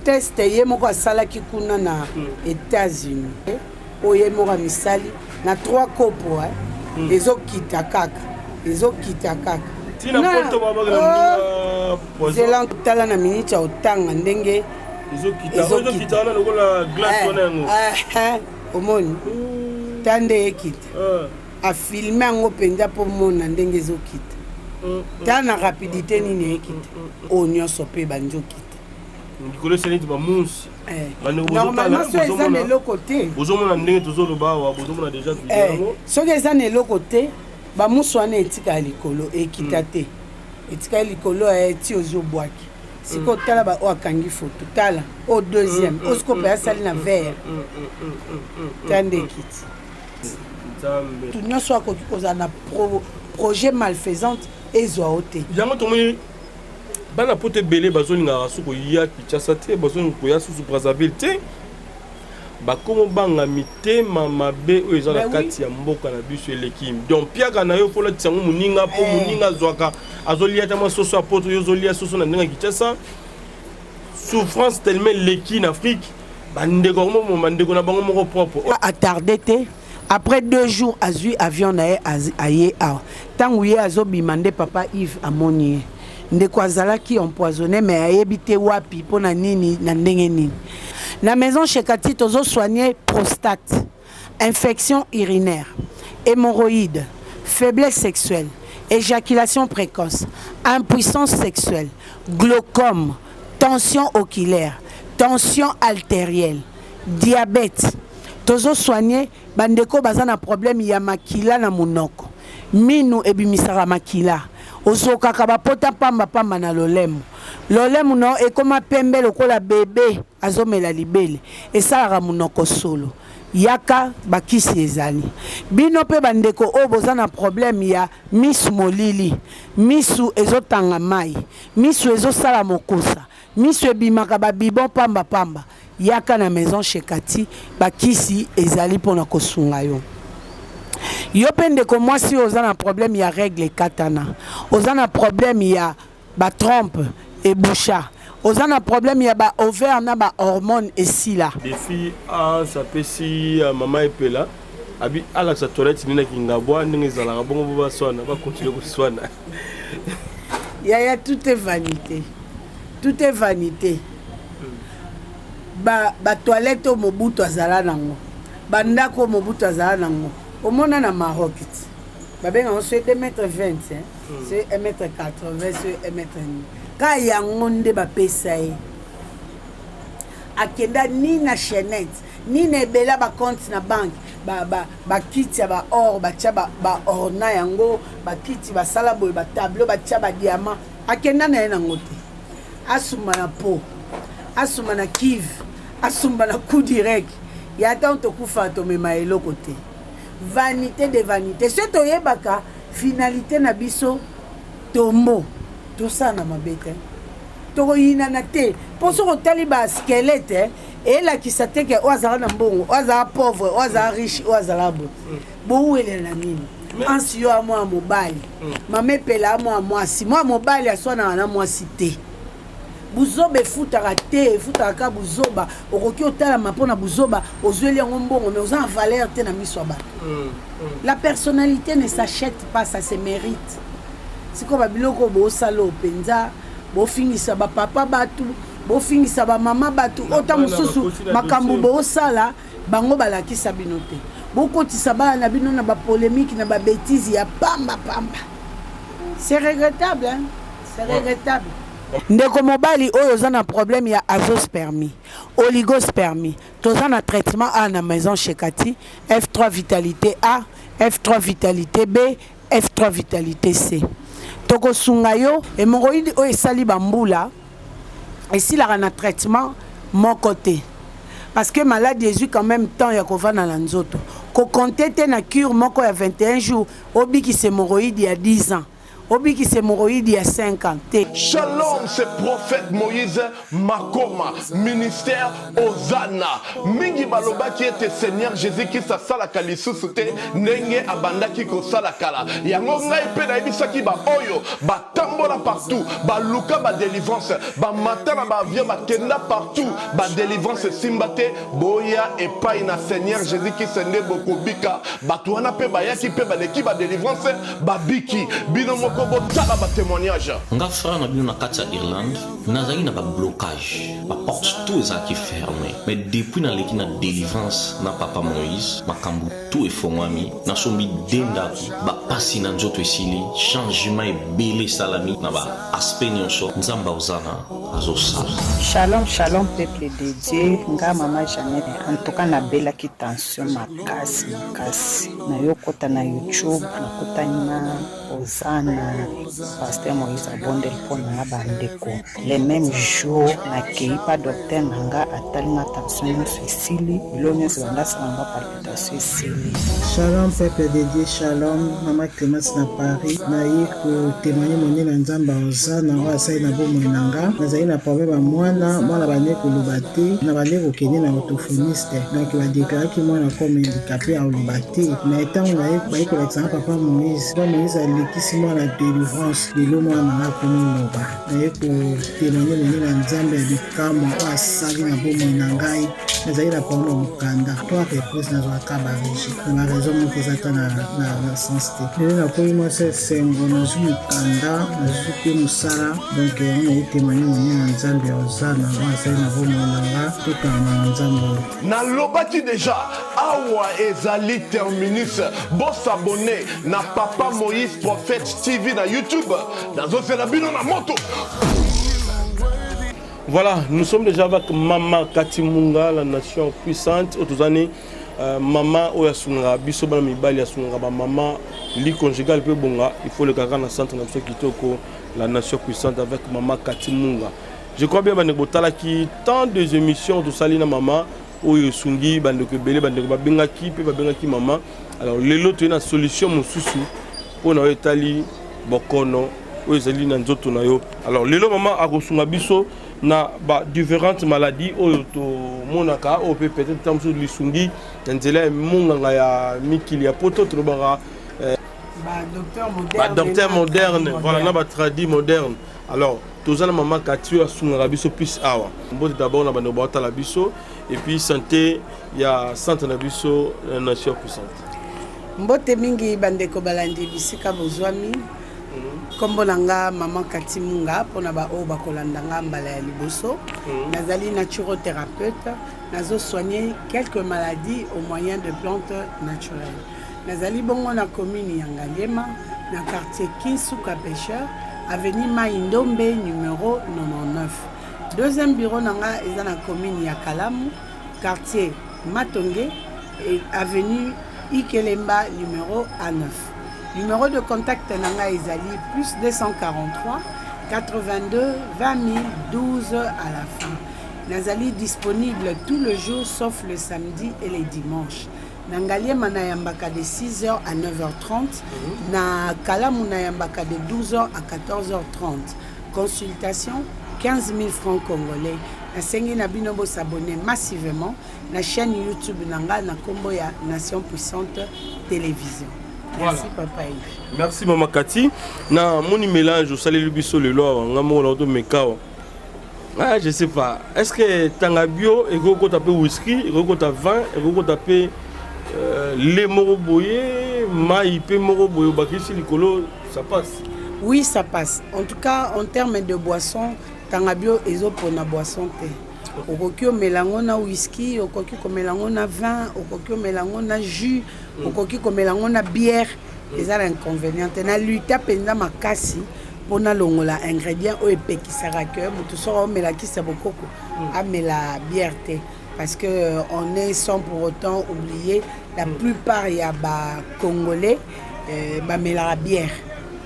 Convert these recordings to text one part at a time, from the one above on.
Test ye moko asalaki kuna na États-Unis, oyo ye moko amisali na trois kopo, eh. Ezokita kaka, ezokita kaka. Ntina poto babaka na poison. Zela, tala na miniti ya otanga ndenge ezokita, ezokita wana lokola glace wana yango. Omoni ta nde ekita. Afilme yango mpenza mpo mona ndenge ezokita. Ta na rapidité nini ekita. Oyo nyonso mpe banzokita. Likolo esali neti bamusi. Normalement so eza na eloko te. Bozomona ndenge tozoloba awa, bozomona déjà video yango. Soki eza na eloko te, bamusu wana etikala likolo, ekita te, etikali likolo ti ozobwaki. Sikoyo tala baoyo akangi foto, tala oyo deuxième, oyo sikoyo mpe asali na verre, ta nde ekiti. Nzambe. Tu nyonso akoki kozala na projet malfaisante, ezwa o te. Yango tomoni bana poto ebele bazolingaka so koya Kinshasa te, bazolinga koya susu Brazzaville te, bakomo banga mitema mabe oyo eza na kati ya mboka na biso eleki. Donc piaka na yo, folatisa yango moninga mpo moninga azwaka, azolia ta mwa soso ya poto, yo ozolia soso na ndenge ya Kinshasa. Souffrance tellement eleki na Afrique, bandeko yango mo bandeko na bango moko propre. Atarde te, après 2 jours azwi avion na ye, aye awa. Ntango ye azobima nde papa Yves amoni ye. Ndeko azalaki empoisonné, mais ayebi te wapi, mpo na nini, na ndenge nini. Na maison Shekati tozosoigne prostate, infection urinaire, hémorroïde, faiblesse sexuelle, éjaculation précoce, impuissance sexuelle, glaucome, tension oculaire, tension artérielle, diabète. Tozosoigne bandeko baza na problème ya makila na monoko, minu ebimisaka makila, ozokaka bapota pambapamba na lolemo, lolemo no ekóma pembe lokola bebe azomela libele, esalaka monoko solo. Yaka, bakisi ezali. Bino mpe bandeko oyo boza na problème ya misu molili, misu ezotanga mai, misu ezosala mokosa, misu ebimaka babibon pambapamba, yaka na maison Shekati, bakisi ezali mpona kosunga yo. Yo mpe ndeko mwasi oyo oza na problème ya règle ekatana, oza na problème ya batrompe eboucha, oza na problème ya baovaire na bahormone esila. Défi Hans apesi mama Epela, abi alakisa toilette nini na Kingabwa ndenge ezalaka bongo, bo baswana, bakontinue koswana. Yaya, tout est vanité, tout est vanité. Batoilette oyo Mobutu azala nango, bandako oyo Mobutu azala nango, omona na Maroc ti babengango so 2 mètre 20, hein? So 1 mètre 80, so 1 mètre ka yango nde bapesa ye. Akenda ni na chaînette, ni na ebele ya bacompte na banque, bakiti ya baor batya baor na yango, bakiti basala boye, batableau batya badiamant, akenda na ye nango te. Asumba na po, asumba na kive, asumba na coup direct ya ntango tokufa, tomema eloko te. Vanité de vanité. So toyebaka finalité na biso, tombo tosala na mabe te, tokoyinana te, mpo soki otali basquelette, elakisa te ke oyo azala na mbongo, oyo azala pauvre, oyo azala riche, oyo azala boye. Bowelela nini? Ansi yo amwa mobali, mama Epela amwa mwasi, mwa mobali aswanaka na mwasi te. Buzoba efutaka te, efutaka kaka buzoba. Okoki otalama mpo na buzoba, ozweli yango mbongo, mais oza na valeur te na miso ya bato. La personnalité ne s'achète pas, ça se mérite. Sikoyo babiloko oyo boosala oyo mpenza, bofingisa bapapa bato, bofingisa bamama bato, oyo ta mosusu makambo boosala bango balakisa bino te. Bokotisa bana na bino na bapolémique, na babêtise ya pamba pamba. C'est regrettable, hein? C'est regrettable. Ndeko mobali oyo oza na problème ya azospermie, oligospermie, toza na traitement A na maison Shekati: F3 vitalité A, F3 vitalité B, F3 vitalité C. Tokosunga yo. Hémorroïde oyo esali bambula, esilaka na traitement moko te, parce que maladie ezwi quand même temps ya kovanda na nzoto. Kokonte te na cure moko ya 21 jours obikisa hémorroïde ya 10 ans. Obikisa hemorroïde ya 5 ans te. Shalom c'est prophète Moïse Makoma ministère Hosanna mingi balobaki ete Seigneur Jesus Christ asalaka lisusu te ndenge abandaki kosala kala yango ngai mpe nayebisaki ba oyo batambola partout baluka ba delivrance bamata na ba avion bakenda partout ba delivrance esimba te boya epai na Seigneur Jesus Christ nde bokobika bato wana mpe bayaki mpe baleki ba delivrance Babiki bino moko botala ba temoignage. Nga frère na bino na kati ya Irlande nazalaki na ba blocage ba porte tout ezalaki ferme mais depuis naleki na delivrance na papa Moïse makambu tout efongwami nasombi deux ndaku ba pasi na nzoto esili changement ebele esalami na ba aspect nionso Nzambe aozana azosala. Shalom shalom peuple de Dieu nga maman Jeannette en tout cas nabelaki tension makasi makasi nayo kota na YouTube nakutani na Hosanna pasteur Moïse abondeli mpo na nga bandeko le même jour nakei pa docteur na nga atali nga tension nyonso esili bilo nyonso banda asala nga palpitation esili. Shalom peuple de Dieu shalom mama Clemence na Paris naye ko témoigner monene ya Nzambe ya Hosanna oyo asali na bomoi na nga nazali na problème ya mwana mwana bande koloba te na bande kokende na orthophoniste donc ba declaraki mwana comme handicapé akoloba te mais ntango naye baye kolakisa nga papa Moïse papa Moïse alekisi mwana délivrance lelo mwana na nga akomi loba naye ko témoigner monene ya Nzambe ya bikamwa oyo asali na bomoi na ngai nazali na problème ya mokanda trois reprise nazwaka baregi na baraison moko eza ata na sens te lelo nakomi mwasi esengo nazwi mokanda nazwi mpe mosala donk yango naye témoigne monene na nzambe ya ozana oyo asali na bomoi na nga tokanga na nzambe oyo. Nalobaki dejà awa ezali terminus bo s'abonner na papa Moïse prophète TV na YouTube nazozela bino na moto. Voilà, nous sommes déjà avec Mama Katimunga, la nation puissante. Otozani, euh, mama oyo asungaka biso bana mibali asungaka ba mama lit conjugal pe bonga, il faut le kaka na centre na biso kitoko, la nation puissante avec Mama Katimunga. Je crois bien bandeko botalaki tant des émissions tosali na mama oyo esungi bandeko ebele bandeko babengaki pe babengaki mama. Alors lelo toye na solution mosusu mpo na oyo etali bokono oyo ezali na nzoto na yo. Alors lelo mama akosunga biso na ba différentes maladies oyo tomonaka oyo mpe peut-être ntango mosusu lisungi na nzela ya monganga ya mikili ya poto tolobaka ba docteur moderne voilà na ba tradi moderne. Alors toza na mama Kati oyo asungaka biso plus awa. Mbote d'abord na bandeko baotala biso et puis santé ya centre na biso nation puissante. Mbote mingi bandeko balandi bisika bozwami. Kombo na nga maman Cathy Munga pona ba oyo bakolanda nga mbala ya liboso. Nazali naturothérapeute, nazo soigner quelques maladies au moyen de plantes naturelles. Nazali bongo na commune ya Ngaliema na quartier Kinsuka Pêcheur, avenue Mayi Ndombe numéro 99. Deuxième bureau na nga eza na commune ya Kalamu, quartier Matonge et avenue Ikelemba numéro A9. Numéro de contact na nga ezali plus 243 82 20 012 à la fin. Nazali disponible tout le jour sauf le samedi et les dimanches. Na Ngaliema nayambaka de 6h à 9h30, na Kalamu nayambaka de 12h à 14h30. Consultation 15 000 francs congolais. Nasengi na bino bo s'abonner massivement na chaîne YouTube na nga na kombo ya Nation Puissante Télévision. Merci voilà. Papa Yves. Merci Mama Cathy. Na moni mélange osaleli biso lelo awa nga moko na otomeka awa. Ah, je sais pas. Est-ce que tanga bio ekoki kota pe whisky, ekoki kota vin, ekoki kota pe euh, lait moko boye, mayi pe moko boye obakisi likolo, ça passe. Oui, ça passe. En tout cas, en termes de boisson, tanga bio ezopona boisson te. Okoki omela yango na whisky, okoki komela yango na vin, okoki omela yango na jus, okoki komela yango na bière. Eza na inconvénient te. Na luta mpenza makasi mpo nalongola ingrédient oyo epekisaka ke moto soki aomela kisi ya bokoko amela bière te, parce que on est sans pour autant oublier la plupart ya ba congolais bamelaka bière.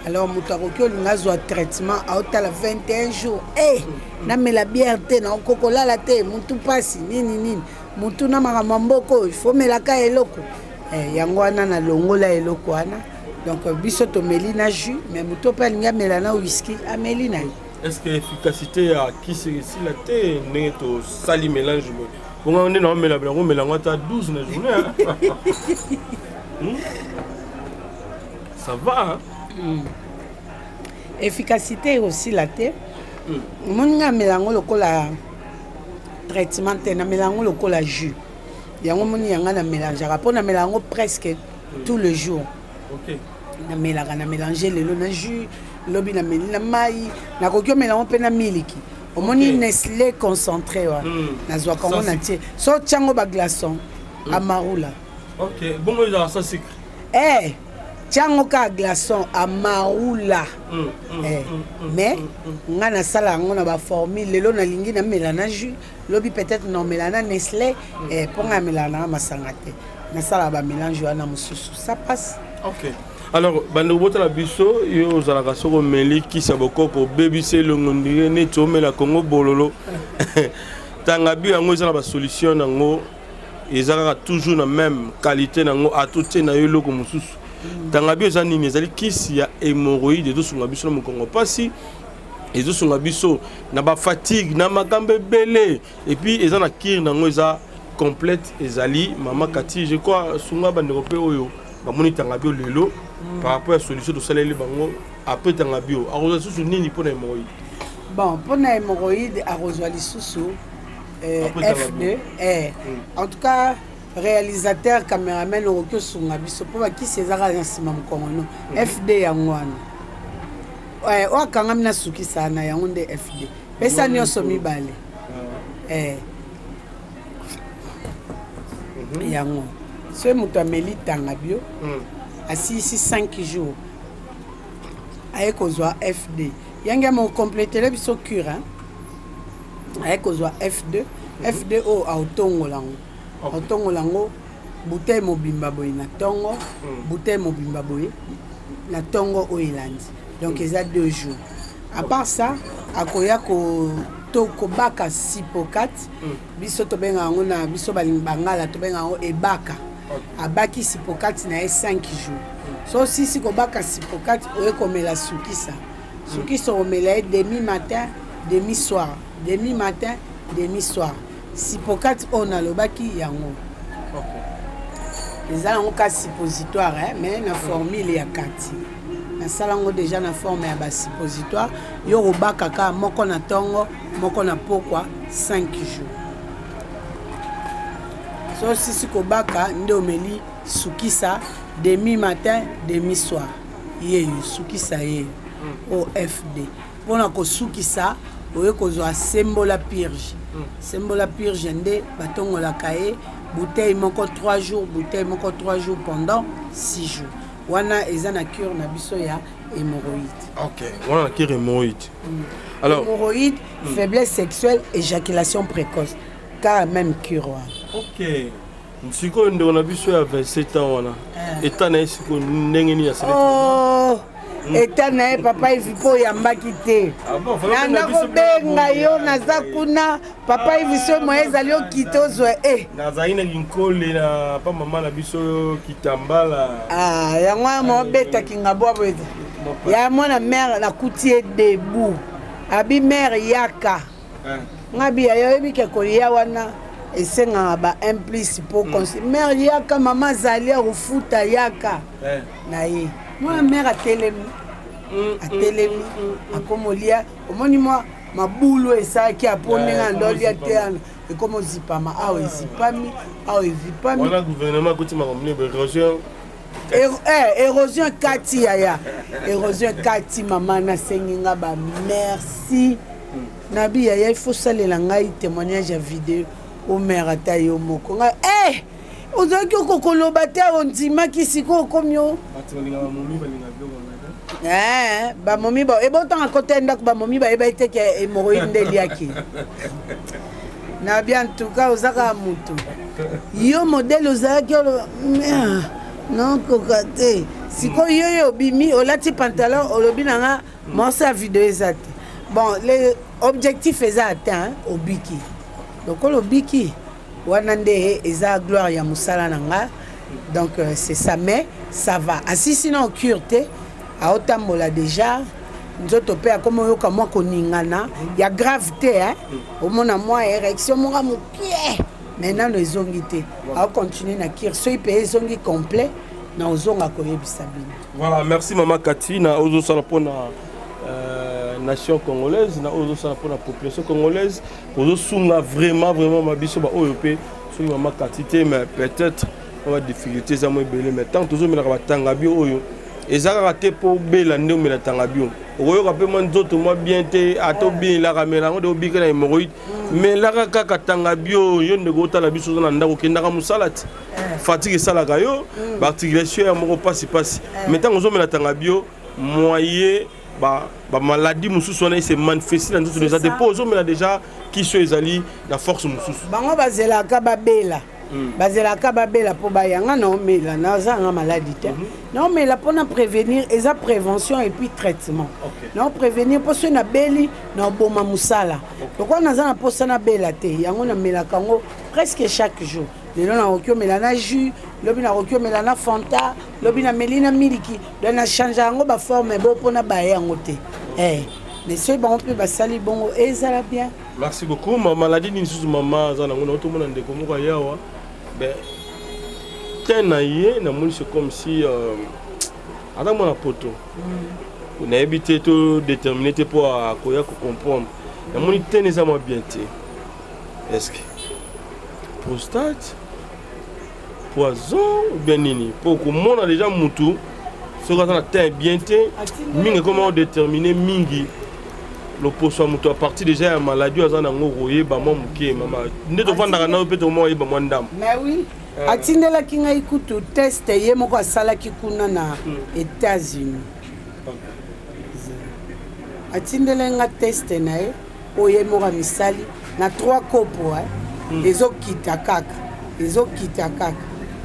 Alors moto akoki olinga azwa traitement aotala 21 jours eh, namela bière te, nakoki kolala te, motu mpasi nini nini, motu na makambo ya mboka oyo il faut omelaka eloko eh, yango wana nalongola eloko wana. Donc biso tomeli na jus, mais moto mpe alingi amela na whisky, ameli na ye. Est ce que efficacité ya kisi esila te ndenge tosali mélange boye? Bongo nde naomela yango, omela yango ata 12 na journée, hein? Ça va, hein? Efficacité ekosila te. Omoni, nga amela yango lokola traitement te, namela yango lokola jus. Yango omoni, yanga na mélangeaka mpo namela yango presque tout le jour. Namelaka, na mélange lelo na jus, lobi nameli na mai, nakoki omela yango mpe na miliki. Omoni? Nestlé concentré wana, nazwaka yango na tie so tiango baglaçon amarula. Ok, bongo ezalaka sans sucre? Eh, tiango kaka glaçon amarula. Eh, mais nga nasala yango na baformule. Lelo nalingi namela na jus, lobi peut-être naomela na Nestlé. Eh, mpo nga amelaka nanga masanga te, nasala bamélange wana mosusu, ça passe. Ok, alors bandeko, botala biso. Yo ozalaka soki omeli kisi ya bokoko, obebisi elongo ndire neti omela Kongo bololo. Tanga bio yango eza na basolution nango, eza kaka toujours na même qualité nango, atotie na yo eloko mosusu. Tanga bio eza nini? Ezali kisi ya hémorroïde, ezosunga biso na mokongo mpasi, ezosunga biso na bafatigue, na makambo ebele. Et puis eza na cure nango, eza complète. Ezali mama Kati, je crois, sunga bandeko mpe oyo bamoni Tanga Bio lelo par rapport ya solution tosaleli bango. Après Tanga Bio, akozwa lisusu nini mpona hémorroïde? Bon, mpona hémorroïde, akozwa lisusu F2. Eh, en tout cas, réalisateur, caméraman, okoki osunga biso mpo bakisi eza kaka na nsima mokongo. No FD yango wana oyo akangami na sukisa na yango nde FD. Pesa nyonso mibale. Eh. Yango soki moto ameli Tanga Bio, asilisi 5 jours, aye kozwa FD yange mokompletele biso cure, hein? Aye kozwa F2. F2 oyo aotongola yango, aotongola yango bouteille mobimba boye na ntongo, bouteille mobimba boye na ntongo oyo elandi. Donc eza 2 jours. À part ça, akoya ko to kobaka sipokate. Biso tobenga yango na biso balingi bangala, tobenga yango ebaka. Abaki sipokate na ye 5 jours. So osisi kobaka sipokate, oye komela sukisa. Sukisa okomela ye demi matin, demi soir, demi matin, demi soir. Sipokate oyo nalobaki yango eza yango ka suppositoire, eh, mais na formule ya kati nasala yango déjà na forme ya basuppositoire. Yo kobaka kaka moko na ntongo, moko na pokwa, 5 jours. So osisi kobaka nde omeli sukisa demi matin, demi soir. Yeyo sukisa, yeyo o FD. Mpona kosukisa, oye kozwa sembola purge. Sembola purge nde batongolaka ye bouteille moko 3 jours, bouteille moko 3 jours pendant 6 jours. Wana eza na cure na biso ya hémorroïde. Ok, wana na cure hémorroïde. Alors, hémorroïde, faiblesse sexuelle, éjaculation précoce, kaka même cure wana. Ok, sikoyo ndeko na biso ya 27 ans wana, état na ye sikoyo ndenge nini asali? Oh, état na ye, papa Ivi, mpo oyambaki te. Ah bon, nanda kobenga yo, naza kuna. Papa Ivi, so moye ezali okita ozwa e. Nazali na Kinkole na pa mama na biso Kitambala. Ah, yango wana maobetaki nga bwa boye ya mwana mare, nakuti ye debout. Abi mare yaka, nga bi yaya, oyebi ke koya wana esengaka ba 1 plus po mare yaka, mama azali akofuta, yaka na ye. Mwana mare atelemi, atelemi, akomolia. Omoni mwa mabulu esalaki apo ndenge andolia te wana ekoma ozipama awa, ezipami awa, ezipami. Wana gouvernement akoti makambo nini? Érosion. Érosion ekati yaya, érosion ekati. Mama nasengi nga ba merci nabi yaya, il faut salela ngai témoignage ya video. Omere ata yo moko ngai, eh, ozalaki okokoloba te, ondimaki, sikoyo okomi o. Bato balinga bamomi, balinga biloko wana te. Eh, bamomi ba ebotanga kota ya ndako, bamomi bayeba ete ke hémorroïde nde eliaki na bi. En tout cas, oza kaka motu yo modele ozalaki oloba nokoka te. Sikoyo yo yo obimi, olati pantalon, olobi na nga morceau ya video eza te. Bon, le objectif eza atteint, obiki. Lokola obiki wana nde eza gloire ya mosala na nga. Donc c'est ça, mais ça va. Asisi na cure te, aotambola déjà. Nzoto mpe akoma oyoka mwa koningana ya grave te, hein? Omona mwa érection moko mokie, mais nano ezongi te. Aocontinue na cure. Soki mpe ezongi complet, na ozonga koyebisa bino. Voilà, merci mama Kati na ozosala mpona nation congolaise, na oyo ozosala mpona population congolaise. Ozosunga vraiment, vraiment mabiso baoyo mpe soki mama Kati te, mais peut-être mwa badifficulté eza mo ebele. Mais tant tozomelaka batanga bio oyo, eza kaka te mpo obela nde omela tanga bio. Okoyoka mpe mwa nzoto mwa bien te, ata obinelaka, mela yango de obika na hémorroïde. Melaka kaka tanga bio. Yo ndeko otala biso, oza na ndako, okendaka mosala te, fatigue esalaka yo, baarticulation ya moko pasi pasi, mais ntango ozomela tanga bio, moyen bamaladie mosusu wana ese manifeste na nzoto eza te, mpo ozomela déjà kisi oyo ezali na force mosusu. Bango bazelaka babela, bazelaka babela mpo bayanga. Naomela, nazanga maladie te, naomela mpona prévenir. Eza prévention et puis traitement. Naoprévenir mpo soki nabeli, naoboma mosala. Lokola naza na mposa nabela te, yango namelaka yango presque chaque jour. Lelo nakoki omela na jus, lobi nakoki omela na Fanta, lobi nameli na miliki. Donc nachange yango baforme bo mpona baye yango te. Mais soki bango mpe basali bongo, ezala bien. Merci beaucoup. Ma maladie nini lisusu mama aza nango? Na otomona ndeko moko ayawa ben te na ye, namoni c'est comme si aza mwana poto, nayebi te, to détermine te mpo akoya kocomprendre. Namoni tene eza mwa bien te. Est ce que prostate, poison ou bien nini? Mpo komona déjà mutu soki aza na teint bien te mingi, ekoma odétermine mingi loposo ya moto à partir déjà ya maladie oyo aza nango. Koyeba mwa moke, mama, nde tovandaka nayo mpe tokoma oyeba mwa ndambo. Mais oui, atindelaki ngai kutu test ye moko asalaki kuna na États-Unis. Atindeli nga test na ye oyo ye moko amisali na trois kopo, ezokita kaka, ezokita kaka.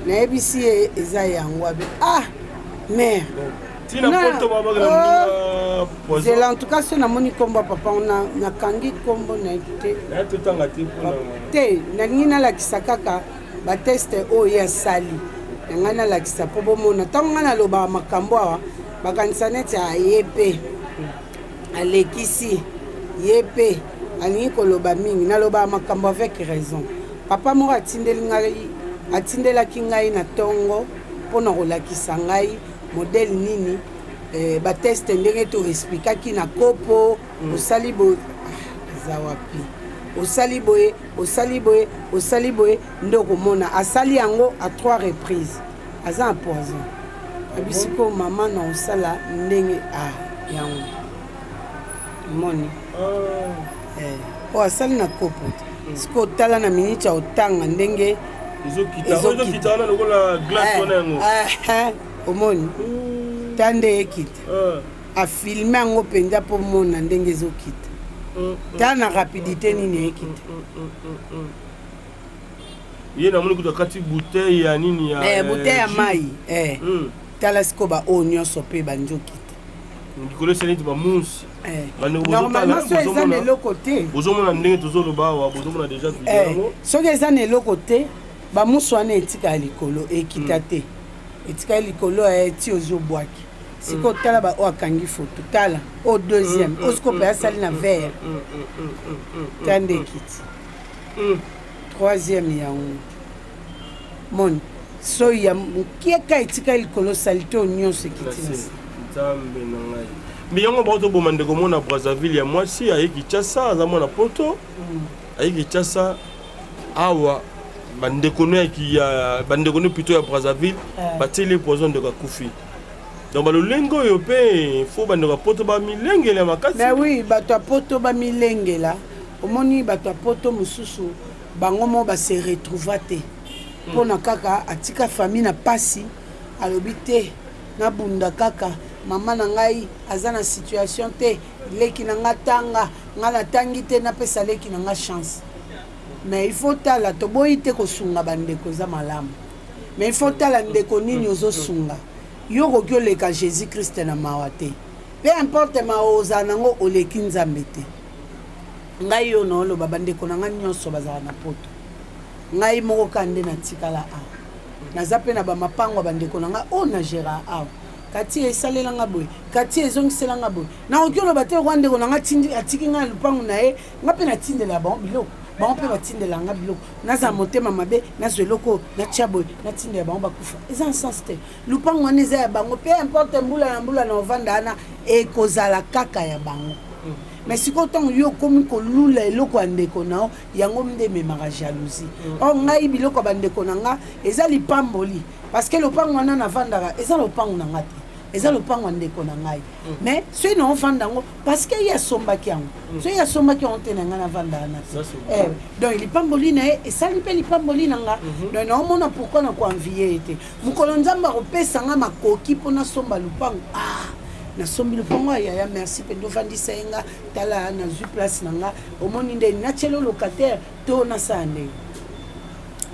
Nayebisi ye eza yango, abe ah mare. Ntina poto babakela poison. Zela, en tout cas so namoni nkombo ya papa, nakangi nkombo na ye te. Naye totanga te mpona Te, nalingi nalakisa kaka batest oyo ye asali na ngai. Nalakisa mpo bomona. Ntango ngai nalobaka makambo awa, bakanisa neti aye mpe alekisi, ye mpe alingi koloba mingi. Nalobaka makambo avec raison. Papa moko atindeli ngai, atindelaki ngai na ntongo mpona kolakisa ngai modèle nini, batest ndenge toexplikaki na kopo. Osali boye, eza wapi? Osali boye, osali boye, osali boye, nde okomona asali yango à trois reprises. Aza na poison. Abisi ko mama na osala ndenge a yango moni oyo asali na kopo te. Sikoyo otala na miniti ya otanga ndenge ezokita, ezokita wana lokola glace wana yango. Omoni ta nde ekita. Afilme yango mpenza mpo mona ndenge ezokita. Ta na rapidité nini ekita. Ye namoni kutu akati bouteille ya nini ya Bouteille ya mai. Tala sikoyo baoyo nyonso mpe banzokita. Likolo esali neti bamusi. Normalement so eza na eloko te. Bozomona ndenge tozoloba awa, bozomona déjà video yango. Soki eza na eloko te, bamusu wana etikala likolo, ekita te, etikali likolo ti ozobwaki. Sikoyo tala baoyo akangi foto. Tala oyo deuxième, oyo sikoyo mpe asali na verre. Ta nde ekiti. Troisième yango moni soyi ya mokieka etikali likolo, saleté oyo nyonso ekiti na se. Nzambe na ngai! Mais yango baotoboma ndeko mona Brazzaville ya mwasi, aye Kinshasa, aza mwana poto, aye Kinshasa awa. Bandeko no ya bandeko no plutôt ya Brazzaville batieli ye poison, ndeko akufi. Donc balolenge oyo mpe fo bandeko ya poto bamilengela makasi. Mais oui, bato ya poto bamilengela. Omoni bato ya poto mosusu, bango mo base retrouva te mpona kaka atika famille na pasi. Alobi te, nabunda kaka, mama na ngai aza na situation te, leki na nga tanga, ngai natangi te, napesa leki na nga chance. Mais il faut tala, toboyi te kosunga bandeko, eza malamu, mais il faut tala ndeko nini ozosunga. Yo okoki oleka Jésus Christ na mawa te. Peu importe mawa ozala nango, oleki Nzambe te. Ngai oyo naoloba, bandeko na ngai nyonso bazala na poto, ngai moko kaka nde natikala awa. Naza mpe na bamapango ya bandeko na nga oyo na gera awa. Kati esalela nga boye, kati ezongisela nga boye. Nakoki oloba te lokwa ndeko na nga atiki nga na lupango na ye, nga mpe natindela bango biloko, bango mpe batindela nga biloko. Nazala motema mabe, nazwa eloko oyo natia boye, natindela bango bakufa, eza na sens te. Lupango wana eza ya bango, peu importe mbula na mbula na ovanda wana, ekozala kaka ya bango. Mais sikoyo ntango yo okomi kolula eloko ya ndeko na yo, yango nde ememaka jalousie. Or ngai biloko ya bandeko na nga eza lipamboli, parce que lopango wana navandaka eza lopango na nga te, eza lopango ya ndeko na ngai. Mais soki naovanda yango parce que ye asombaki yango, soki ye asombaki yango te, na ngai navanda wana te. Donc lipamboli na ye esali mpe lipamboli na nga. Donc naomona pourquoi na koenvie ye te. Mokolo Nzambe akopesa nga makoki mpo nasomba lupango, ah, nasombi lupango ya yaya, merci mpe ndovandisa ye nga, tala nazwi place na nga, omoni nde natiela locataire to nasala ndenge.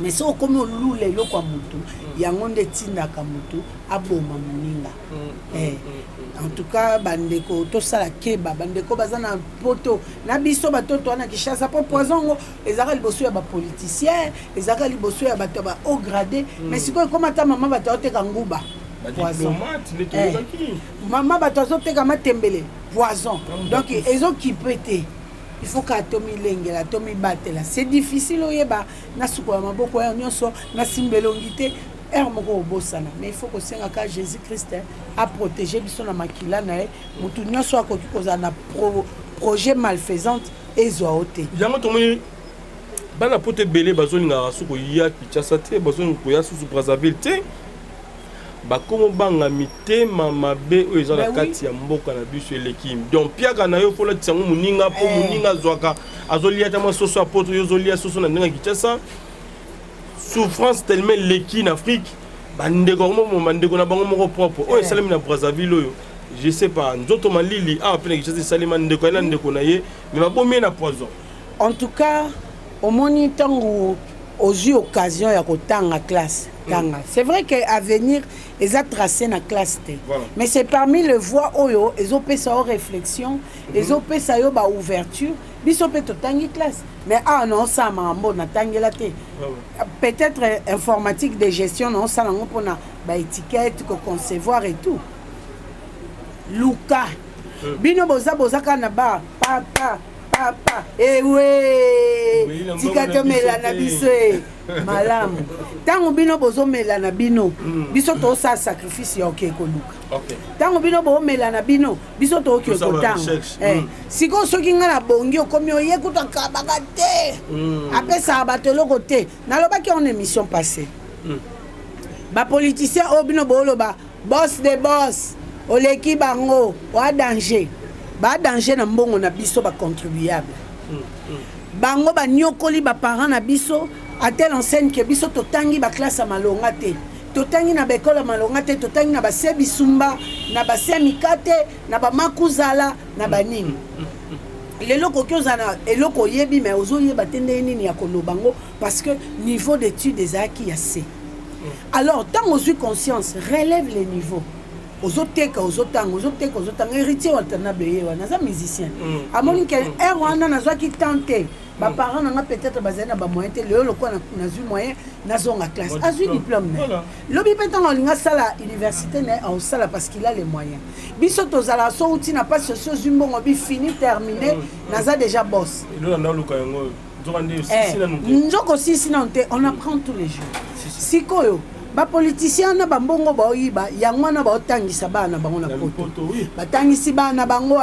Mais soki okomi olula eloko ya motu, yango nde etindaka motu aboma moninga. En tout cas bandeko, tosala keba. Bandeko baza na poto na biso, batoto wana Kinshasa, mpo poison yango ezalaka liboso ya bapoliticien, ezalaka liboso ya bato ya ba haut gradé. Mais sikoyo ekoma ata mama bato aoteka nguba, poison. Mama bato azoteka matembele, poison. Donc ezokipe te. Il faut kaka tomilengela, tomibatela. C'est difficile oyeba nasukola maboko ya nyonso, nasimba elongi te, heure moko obosana. Mais il faut kosenga kaka Jésus Christ aprotéger biso na makila na ye. Motu nyonso akoki kozala na projet malfaisante, ezwa o te. Yango tomoni bana poto ebele bazolingaka so koya Kinshasa te, bazolinga koya susu Brazzaville te. Bakomo banga mitema mabe oyo eza na kati ya mboka na biso eleki. Donc piaka na yo, faut olatisa yango moninga, mpo moninga azwaka, azolia ta mwa soso ya poto, yo ozolia soso na ndenge ya Kinshasa. Souffrance tellement eleki na Afrique, bandeko yango moko, bandeko na bango moko propre. Oyo esalemi na Brazzaville oyo, je sais pas, nzoto malili awa mpe na Kinshasa esalema, ndeko ye na ndeko na ye, mais babomi ye na poison. En tout cas omoni, ntango ozwi occasion ya kotanga classe, tanga. C'est vrai que avenir eza tracé na classe te. Mais c'est parmi les voies oyo ezopesa yo réflexion, ezopesa yo baouverture. Biso mpe totangi classe, mais awa naosala makambo natangela te. Peut-être informatique de gestion, naosala yango mpona baétiquette, koconcevoir et tout. Luka bino boza kaka na bar, papa papa ewe, tika tomela na biso e malamu. Ntango bino bozomela na bino, biso tosala sacrifice ya oke koluka. Ntango bino boomela na bino, biso tooki kotanga. Sikoyo soki ngai nabongi, okomi oye kutu akabaka te, apesaka bato eloko te. Nalobaki en émission passée, bapoliticien oyo bino booloba boss de boss, oleki bango, oa danger, badanger na mbongo na biso bacontribuable. Bango banyokoli baparent na biso à telle enseigne ke biso totangi baklasse ya malonga te, totangi na baekole ya malonga te, totangi na base bisumba, na base ya mikate, na bamakuzala, na banini. Lelo koki ozala na eloko oyebi, mais ozoyeba te ndenge nini ya koloba yango, parce que niveau d'étude ezalaki ya se. Alors ntango ozwi conscience, relève le niveau. Ozoteka, ozotanga, ozoteka, ozotanga. Héritier Watanabe ye wana aza musicien, amoni ke heure wana nazwaki temps te, baparent na nga peut-être bazali na bamoyen te. Lelo lokola nazwi moyen, nazonga classe, azwi diplôme na ye. Lobi mpe ntango alingi asala université na ye, aosala parce qu'il a les moyens. Biso tozalaka so uti na mpasi, osi ozwi mbongo, bi fini, terminé, naza déjà boss. Nzoko sisi nano te. On apprend tous les jours. Sikoyo bapoliticien na bambongo baoyiba yango wana, baotangisa bana na bango na poto, batangisi bana na bango.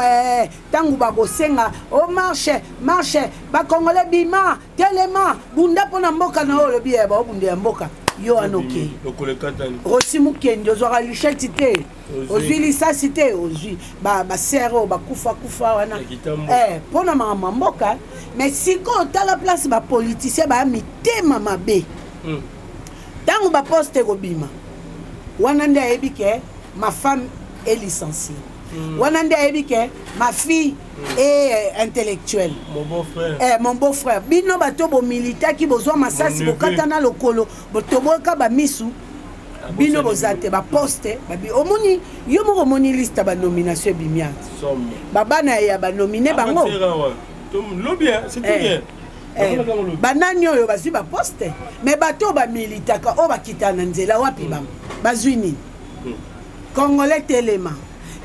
Ntango bakosenga o marche, marche, bacongolais bima, telema, bunda mpo na mboka na oyo olobi ya baobunda ya mboka yo wana, okei Rossy Mukendi, ozwaka licheti te, ozwi lisasi te, ozwi basere oyo bakufa kufa wana mpo na makambo ya mboka. Mais sikoyo tala place bapoliticien baya mitema mabe. Ntango baposte ekobima wana nde ayebi ke ma femme est licenciée, wana nde ayebi ke ma fille est intellectuelle. Mon beau-frère. Mon beau frère, bino bato bomilitaki, bozwa masasi, bokata na lokolo, botoboka bamisu, bino boza te. Baposte babi, omoni yo moko, omoni liste ya banomination ebimi ati, babana ya banomine bango. Lobi, c'est tout. Eh, banani oyo bazwi baposte, mais bato oyo bamilitaka, oyo bakitaka na nzela, wapi bango? Bazwi nini? Congolais, telema,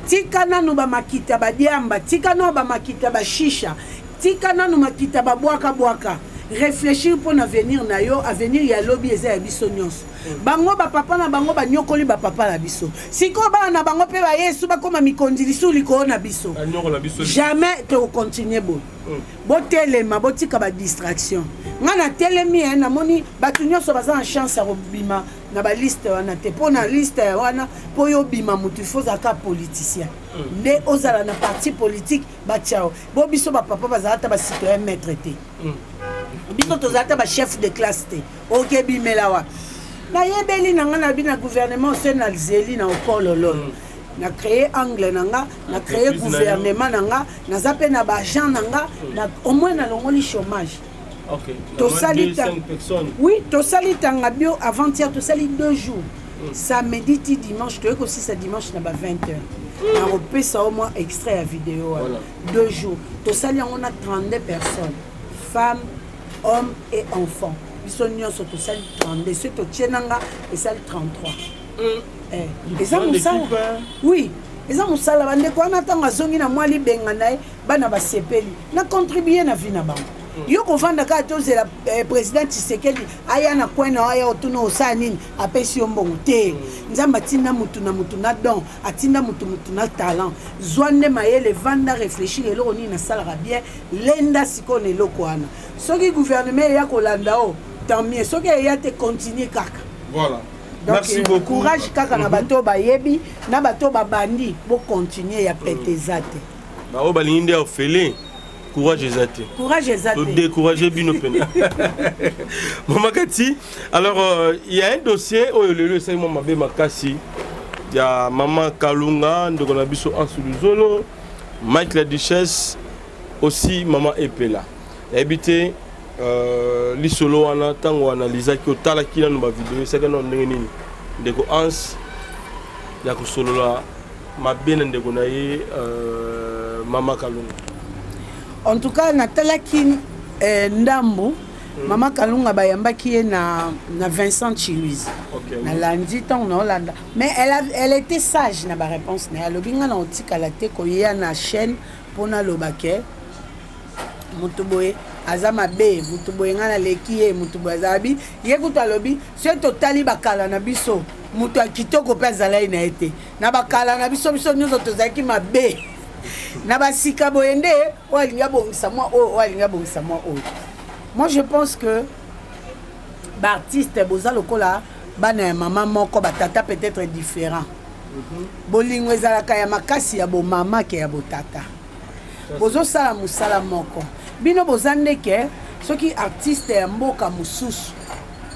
tika nanu bamakita badiamba, tika nanu bamakita bashisha, tika nanu makita babwakabwaka. Réfléchir mpo na avenir na yo. Avenir ya lobi eza ya biso nyonso. Bango bapapa na bango banyokoli bapapa na biso, sikoyo bana na bango mpe bayesu bakóma mikonzi lisusu likolo na biso. Banyokola biso. Jamais tokocontinue boye. Botelema, botika badistraction. Ngai natelemi e namoni bato nyonso baza na chance ya kobima na baliste wana te, mpo na liste wana, mpo yo obima motu, ifo ozalaka politicien nde ozala na parti politique batia yo. Bo biso bapapa bazala ata bacitoyen maître te, biso tozala ata bachef de classe te. Okebimela wapi? Nayebeli na ngai na bi na gouvernement se na zeli na okolololo na créé angle na nga, na créé Entreprise na yo. Gouvernement na nga, naza mpe na baagent na nga na, au moins nalongoli chômage. Tosali 5 personnes. Oui, tosali tanga bio avant-hier, tosali 2 jours, samedi ti dimanche. Toyei kosisa dimanche na ba 20 heures. Nakopesa o mwa extrait ya video wana. 2 jours tosali yango na 32 personnes, femmes, hommes et enfants. Biso nyonso tosali 32. Soki totie nanga, esali 33. Eh, eza Grande mosala. équipe, hein? Oui, eza mosala. Bandeko wana, ntango azongi na mwa libenga na ye, bana basepeli na contribue na vie na bango. Yo kovanda kaka, tozela président Tshisekedi aya na coin na aya otuna osala nini, apesi yo mbongo te. Nzambe atinda mutu na mutu na don, atinda mutu mutu na talent. Zwa nde mayele, vanda, réfléchir eloko nini nasalaka bien. Lenda sikoyo na eloko wana. Soki gouvernement eya kolanda o, tant mieux. Soki eya te, continue kaka. Voilà. Donc, Merci beaucoup. Courage kaka na bato oyo bayebi, na bato oyo babandi, bocontinue, ya pete eza te. Baoyo balingi nde ya ofele, courage eza te. Courage eza te. Todécourage bino mpena. Mama Kati, alors il y a un dossier oyo lelo esali mwa mabe makasi, ya mama Kalunga, ndeko na biso Ansu Luzolo, Mike la Duchesse, aussi mama Epela. Nayebi te lisolo wana, ntango analizaki, otalaki nano bavideo, esalaki nano ndenge nini ndeko Hans ya kosolola mabe na ndeko na ye mama Kalunga? En tout cas, natalaki ndambu. Mama Kalunga, bayambaki ye na Vincent Chiluise. Nalandi ntango naolanda, mais elle était sage na baréponse na ye. Alobi: "Nga na otikala te koya na chaîne mpo naloba ke moto boye aza mabe, moto boye ngai naleki ye, moto boye azala bi ye." Kutu alobi soki totali bakala na biso, moto ya kitoko mpe azalaki na ye te na bakala na biso. Biso nyonso tozalaki mabe. Na basika boye nde oyo alingi abongisa mwa oyo, oyo alingi abongisa mwa oyo. Moi, je pense que baartiste boza lokola bana ya mama moko, batata peut-être différent. Bolingo ezalaka ya makasi ya bomama ke ya botata. Bozosala mosala moko, bino boza ndeke. Soki artiste ya mboka mosusu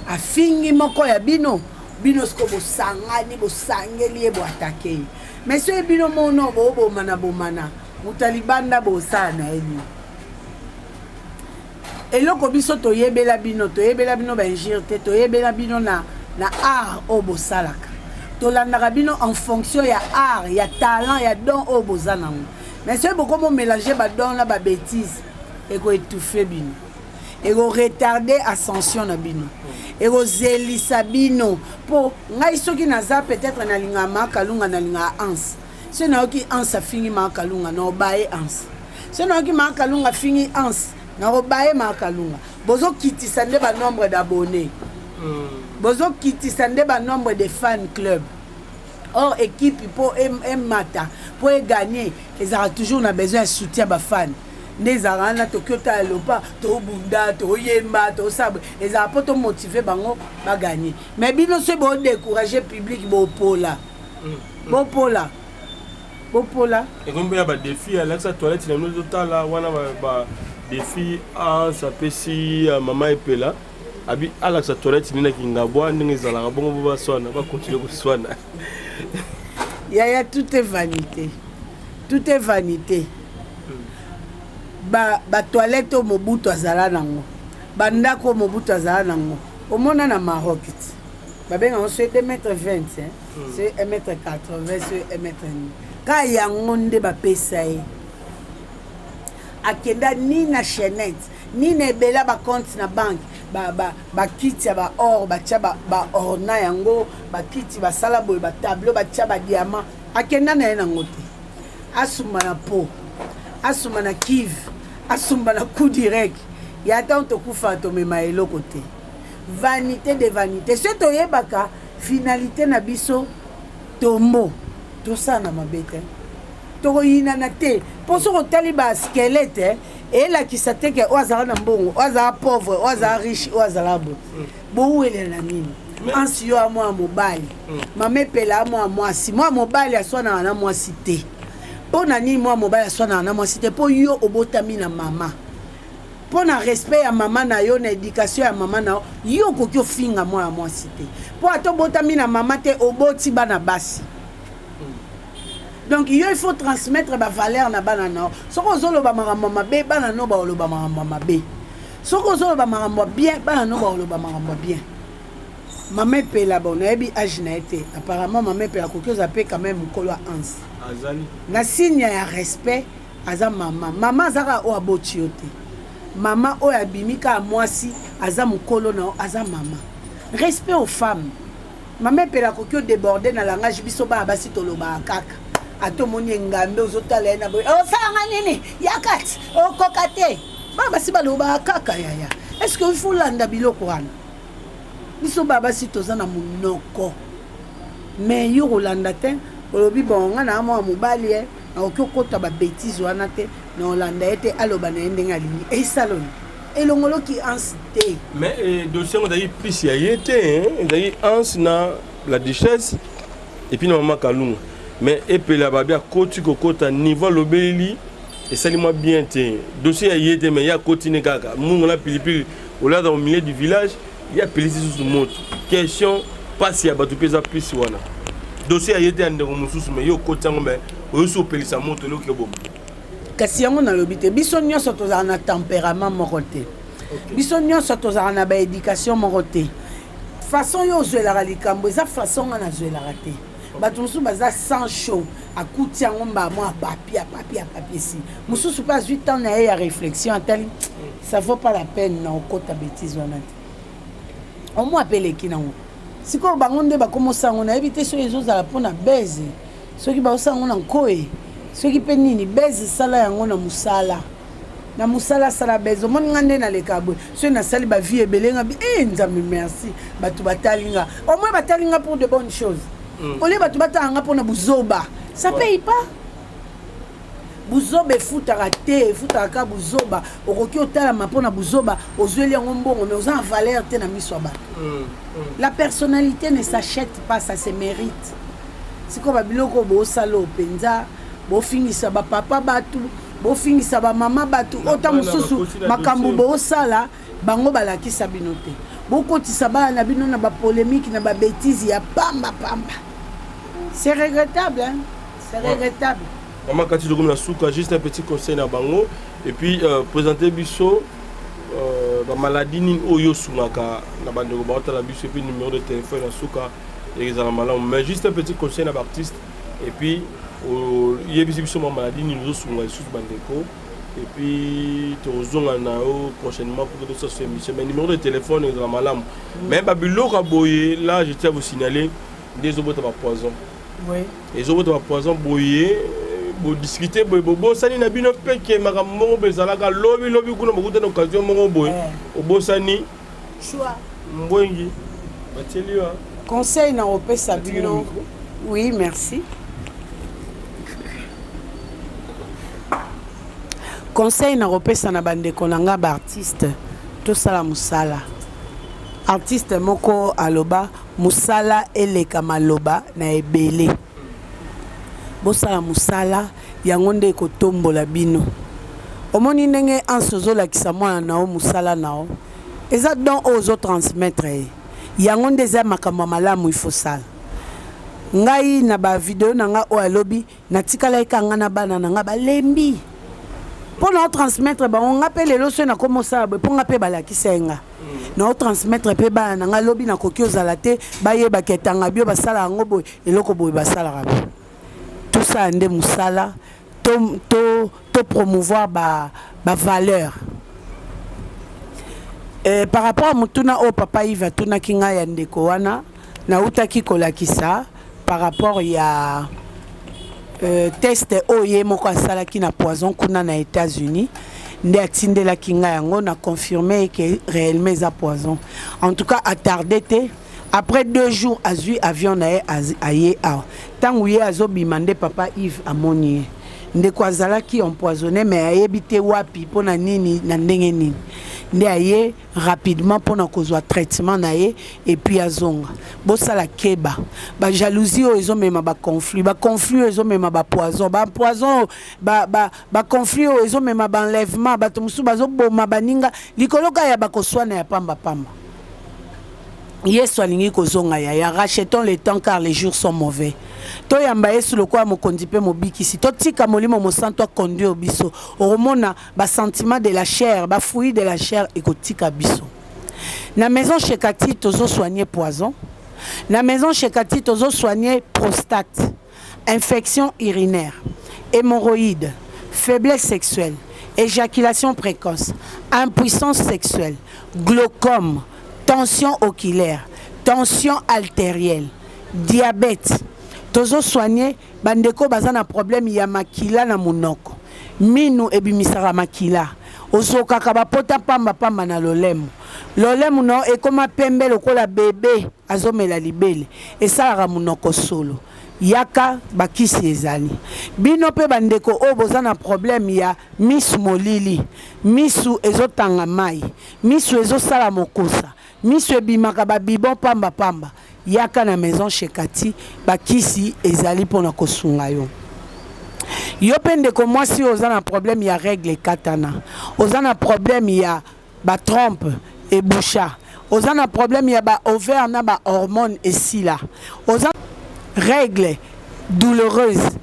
afingi moko ya bino, bino siko bosangani, bosangeli ye, boatake ye. Mais soki bino mono boobomana bomana, moto ya libanda bosala na ye nini? Eloko biso toyebela bino, toyebela bino bainjure te, toyebela bino na art oyo bosalaka. Tolandaka bino en fonction ya art, ya talent, ya don oyo boza nango. Mais soki bokomo mélange badon na babétise, ekoétouffe bino, ekoretarde ascension na bino, ekozelisa bino. Mpo ngai, soki naza peut-être nalingaka Makalunga, nalingaka Anse, soki nayoki Anse afingi Makalunga, na obaye Anse. Soki nayoki Makalunga afingi Anse, nakobaye Makalunga. Bozokitisa nde banombre d'abonnés, bozokitisa nde banombre de fan club. Or équipe, mpo emata, mpo eganye, ezalaka toujours na besoin ya soutien bafan. Nde ezalaka wana, toki otala lopa, tobunda, toyemba, tosala, ezalaka mpo tomotive bango baganye. Mais bino soki bodécourage public, bopola, bopola, bopola. Ekomi mpe ya badéfi, alakisa toilette na bino, totala wana badéfi. Anse apesi mama Epela, abi alakisa toilette nini na Kingabwa, ndenge ezalaka bongo, bo baswana, bakontinue koswana. Yaya, tout est vanité, tout est vanité. Batoilette oyo Mobutu azala nango, bandako oyo Mobutu azala nango, omona na Maroc ti babengango so 2 mètre 20, hein? So 1 mètre 80, so 1 mètre ka yango nde bapesa ye. Akenda ni na chaînette. Nini ebele ya bacompte na banque, bakiti ya baor batya baorna yango, bakiti basala boye, batableau batya badiamant, akenda na ye nango te. Asumba na po, asumba na kive, asumba na coup direct ya ntango tokufa tomema eloko te. Vanité de vanité. Soki toyebaka finalité na biso tombo tosala na mabe te, tokoyinana te. Mpo soki otali ba squelette elakisa te ke oyo azalaka na mbongo, oyo azalaka pauvre, oyo azalaka riche, oyo azalaka boye. Bowelela na nini? Ansi yo ya mwana mobali, mama epela ya mwana mwasi. Mwana mobali aswanaka na mwasi te. Mpo na nini mwana mobali aswanaka na mwasi te? Mpo yo obotami na mama, mpo na respect ya mama na yo, na éducation ya mama na yo, yo okoki ofinga mwana mwasi te. Mpo ata obotami na mama te, oboti bana basi. Donc yo il faut transmettre ba valeur na bana na yo. Soki ozoloba makambo ya mabe, bana no baoloba makambo ya mabe. Soki ozoloba makambo ya bien, bana no baoloba makambo ya bien. Mama epela, bon, nayebi age na ye te. Apparemment mama epela akoki ozala mpe quand même mokolo ya anse. Azali. Na signe ya respect, aza mama. Mama aza kaka oyo aboti yo te. Mama oyo abimi kaka mwasi, aza mokolo na yo, aza mama. Respect aux femmes. Mama epela akoki odéborde na langage, biso bana basi tolobaka kaka. Ata omoni engambe ozotala ye na boye, osalanga nini yakati okoka te. Bana basi balobaka kaka yaya. Est-ce que il faut landa biloko wana? Biso bana basi toza na monoko, mais yo kolanda te. Olobi bon, nga na mwana mobali ye nakoki okota babétise wana te, na olanda ye te, aloba na ye ndenge alingi. Esaloni elongoloki anse te. Mais dossier yango ezalaki plus ya ye te, ezalaki anse na la duchesse et puis na mama Kalunga. Mais epela babi akoti kokota niveau alobeli esali mwa bien te. Dossier ya ye te, mais ye akoti ne kaka mungu na pilipili olaza au milieu du village, ye apelisi susu moto. Question pasi ya bato mpe eza plus wana. Dossier ya ye te, ya ndeko mosusu, mais ye okoti yango, mais oyosi opelisa moto eloki oboma. Kasi yango nalobi te, biso nyonso tozala na tempérament moko te, biso nyonso tozala na baéducation moko te. Façon yo ozwelaka likambo eza façon nga nazwelaka te. Bato mosusu baza sans chaud, akuti yango mbaa mwa apapi apapi apapi esi. Mosusu mpe azwi temps na ye ya réflexion, atali ça vaut pas la peine na okota bétise wana te, omwa mpe eleki nango. Sikoyo bango nde bakomosa yango, nayebi te soki ezozala mpona beze, soki baosala yango na nkoye, soki mpe nini. Beze sala yango na mosala, na mosala sala beze. Omoni nga nde naleka boye, soki nasali bavie ebele nga bi e Nzambe merci, bato batali nga, au moins batali nga pour de bonnes choses. Olie bato batala nga mpona buzoba, ça paye pas. Buzoba efutaka te, efutaka kaka buzoba. Okoki otalama mpona buzoba, ozweli yango mbongo, mais oza na valeur te na miso ya bato. La personnalité ne s'achète pas, ça se mérite. Sikoyo babiloko oyo bosala oyo mpenza, bofingisa bapapa bato, bofingisa bamama bato, oyo ta mosusu makambo bosala bango balakisa bino te. Bokotisa bana na bino na bapolémique na babétise ya pamba pamba. C'est regrettable, hein? C'est regrettable. Maman Kati, tokomi na suka, juste un petit conseil na bango et puis présenter biso bamaladie nini oyo osungaka na bandeko baotala biso, et puis numéro de téléphone na suka ezala malamu. Mais juste un petit conseil na baartiste et puis oyebisi biso mwa maladie nini ozosunga lisusu bandeko, et puis tozonga na yo prochainement pour que tosala émission. Mais numéro de téléphone ezala malamu. Mais babiloko ya boye là, je tiens à vous signaler nde ezobota bapoison. Ezobota bapoison boye, bodiscute boye, bobosani na bino peke makambo moko boye ezalaka lobi lobi kuna, bokutani occasion moko boye, obosani mbwengi batieli yo. Conseil na kopesa bino, oui, merci. Conseil na kopesa na bandeko na nga baartiste, tosala mosala. Artiste moko aloba mosala eleka maloba na ebele. Bosala mosala, yango nde ekotombola bino. Omoni ndenge anse ozolakisa mwana na yo mosala na yo, eza don oyo ozotransmettre ye, yango nde eza makambo ya malamu ifosala. Ngai na bavideo na ngai oyo alobi, natikalaki kaka ngai na bana na ngai balembi mpo na otransmettre bango. Nga mpe lelo soki nakomi osala boye, mpo nga mpe balakisa ye nga na otransmettre mpe bana na ngai. Lobi nakoki ozala te, bayebaka etanga bio basala yango boye, eloko boye basalaka boye. Tosala nde mosala, to promouvoir ba valeur. Eh, par rapport à motuna oyo papa Yves atunaki ngai ya ndeko wana, nautaki kolakisa par rapport ya euh, test oyo ye moko asalaki na poison kuna na États-Unis, nde atindelaki ngai yango na confirme ke réellement eza poison. En tout cas atarde te, après 2 jours azwi avion na ye, aye awa. Ntango ye azobima nde papa Yves amoni ye. Ndeko azalaki empoisonné, mais ayebi te wapi, mpona nini, na ndenge nini. Nde aye rapidement mpona kozwa traitement na ye et puis azonga. Bosala keba, bajalousie oyo ezomema baconflit, baconflit oyo ezomema bapoison, bapoison, baconflit oyo ezomema baenlèvement. Bato mosusu bazoboma baninga likolo kaka ya bakoswana ya pambapamba. Yesu alingi kozonga yaya. Rachetons le temps car les jours sont mauvais. Toyamba Yesu lokola mokonzi mpe mobikisi, totika Molimo Mosantu aconduire biso. Okomona basentiment de la chair, bafruit de la chair ekotika biso. Na maison Chez Kati tozosoigne poison, na maison Chez Kati tozosoigne prostate, infection urinaire, hémorroïde, faiblesse sexuelle, éjaculation précoce, impuissance sexuelle, glaucome, tension oculaire, tension artérielle, diabète. Tozosoigne bandeko baza na problème ya makila na monoko, minu ebimisaka makila, ozokaka bapota pambapamba na lolemo, lolemo no ekóma pembe lokola bebe azomela libele, esalaka monoko solo. Yaka, bakisi ezali. Bino mpe bandeko oyo boza na problème ya misu molili, misu ezotanga mai, misu ezosala mokosa, misu ebimaka babibon pambapamba, yaka na maison Chez Kati, bakisi ezali mpona kosunga yo. Yo mpe ndeko mwasi oyo oza na problème ya règle ekatana, oza na problème ya batrompe eboucha, oza na problème ya baovaire na bahormone esila, oza règle douloureuse,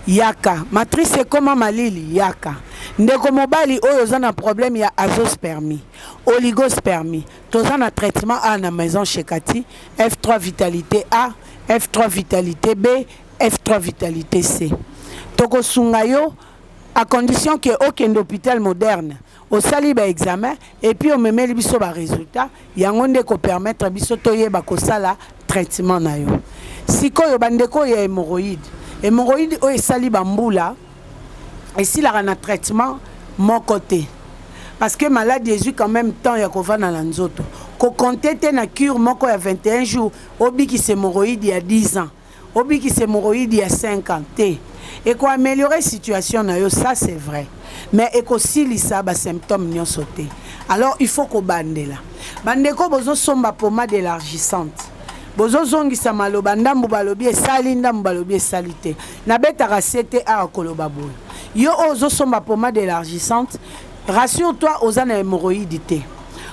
yaka. Matrice ekóma malili, yaka. Ndeko mobali oyo oza na problème ya azoospermie, oligospermie, toza na traitement A na maison Chez Kati: F3 vitalité A, F3 vitalité B, F3 vitalité C. Tokosunga yo à condition ke okende hôpital moderne, osali baexamen et puis omemeli biso barésultat. Yango nde kopermettre biso toyeba kosala traitement na yo. Sikoyo bandeko ya hémoroïde, hémoroïde oyo esali bambula, esilaka na traitement moko te, parce que maladie ezwi quand même temps ya kovanda na nzoto. Kocompter te na cure moko ya 21 jours obikisa hémoroïde ya 10 ans, obikisa hémoroïde ya 5 ans te. Ekoaméliorer situation na yo, ça c'est vrai, mais ekosilisa basymptôme nyonso te. Alors il faut kobandela. Bandeko bozosomba pomade élargissante, bozozongisa maloba, ndambu balobi esali, ndambu balobi esali te. Nabetaka se te awa koloba boye. Yo oyo ozosomba pomade élargissante, rassure toi, oza na hémoroïde te,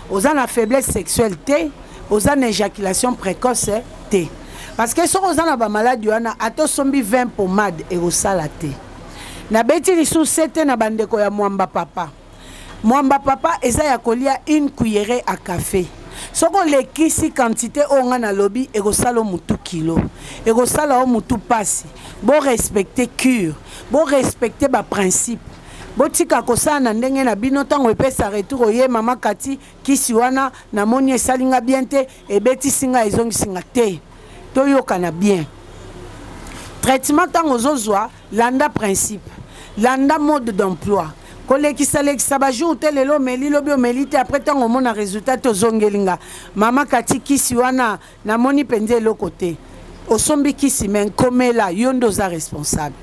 oza na faiblesse sexuelle te, oza na éjaculation précoce te, parce que soki oza na bamaladi wana, ata osombi 20 pomade, ekosala te. Nabeti lisusu se te na bandeko ya mwamba papa. Mwamba papa eza ya kolia une cuillerée à café. Soki olekisi quantité oyo ngai nalobi, ekosala o mutu kilo, ekosala o mutu pasi. Borespecte cure, borespecte baprincipe, botika kosala na ndenge na bino. Ntango epesa retour, oye: "Mama Kati, kisi wana namoni esali nga bien te, ebetisi nga, ezongisi nga te." Toyokana bien. Traitement ntango ozozwa, landa principe, landa mode d'emploi. Kolekisa-lekisa bajour te. Lelo omeli, lobi omeli te, après ntango omona résultat te, ozongeli nga: "Mama Kati, kisi wana namoni mpenza eloko te." Osombi kisi, me nkomela, yo nde oza responsable.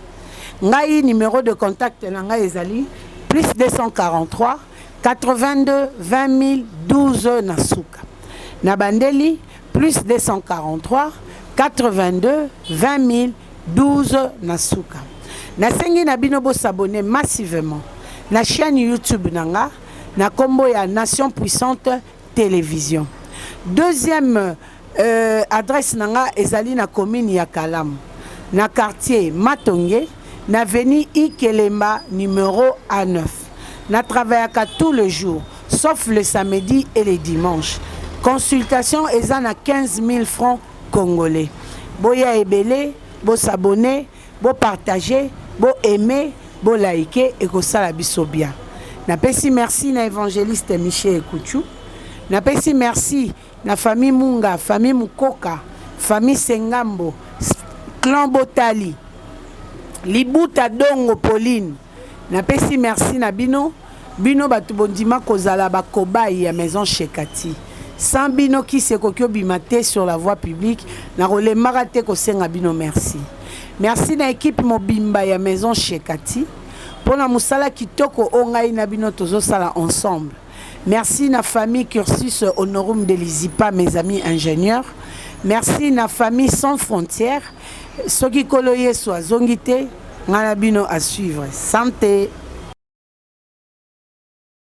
Ngai, numéro de contact na ngai ezali plus 243 82 20 012 na suka. Na bandeli, plus 243 82 20 012 na suka. Nasengi na bino bos'abonner massivement na chaîne YouTube na nga na nkombo ya Nation Puissante Télévision. Deuxième adresse na nga ezali na commune ya Kalamu, na quartier Matonge, na avenue Ikelemba numéro A9. Na travaillaka tous les jours sauf le samedi et le dimanche. Consultation eza na 15 000 francs congolais. Boya ebele, bos'abonner, bopartage, boaime, bolike, ekosala biso bien. Napesi merci na évangéliste Michel Ekuchu. Napesi merci na famille Munga, famille Mukoka, famille Sengambo, clan Botali, Libuta Dongo Pauline. Napesi merci na bino, bino bato bondima kozala ba cobaye ya maison chez Cathy. Sans bino kisi ekoki obima te sur la voie publique, nakolembaka te kosenga bino merci. Merci na equipe mobimba ya maison chez Cathy pona mosala kitoko oyo ngai na bino tozosala ensemble. Merci na famille Cursus Honorum de l'Izipa, mes amis ingénieurs. Merci na famille Sans Frontières. Soki Kolo Yesu azongi te, ngai na bino à suivre. Santé.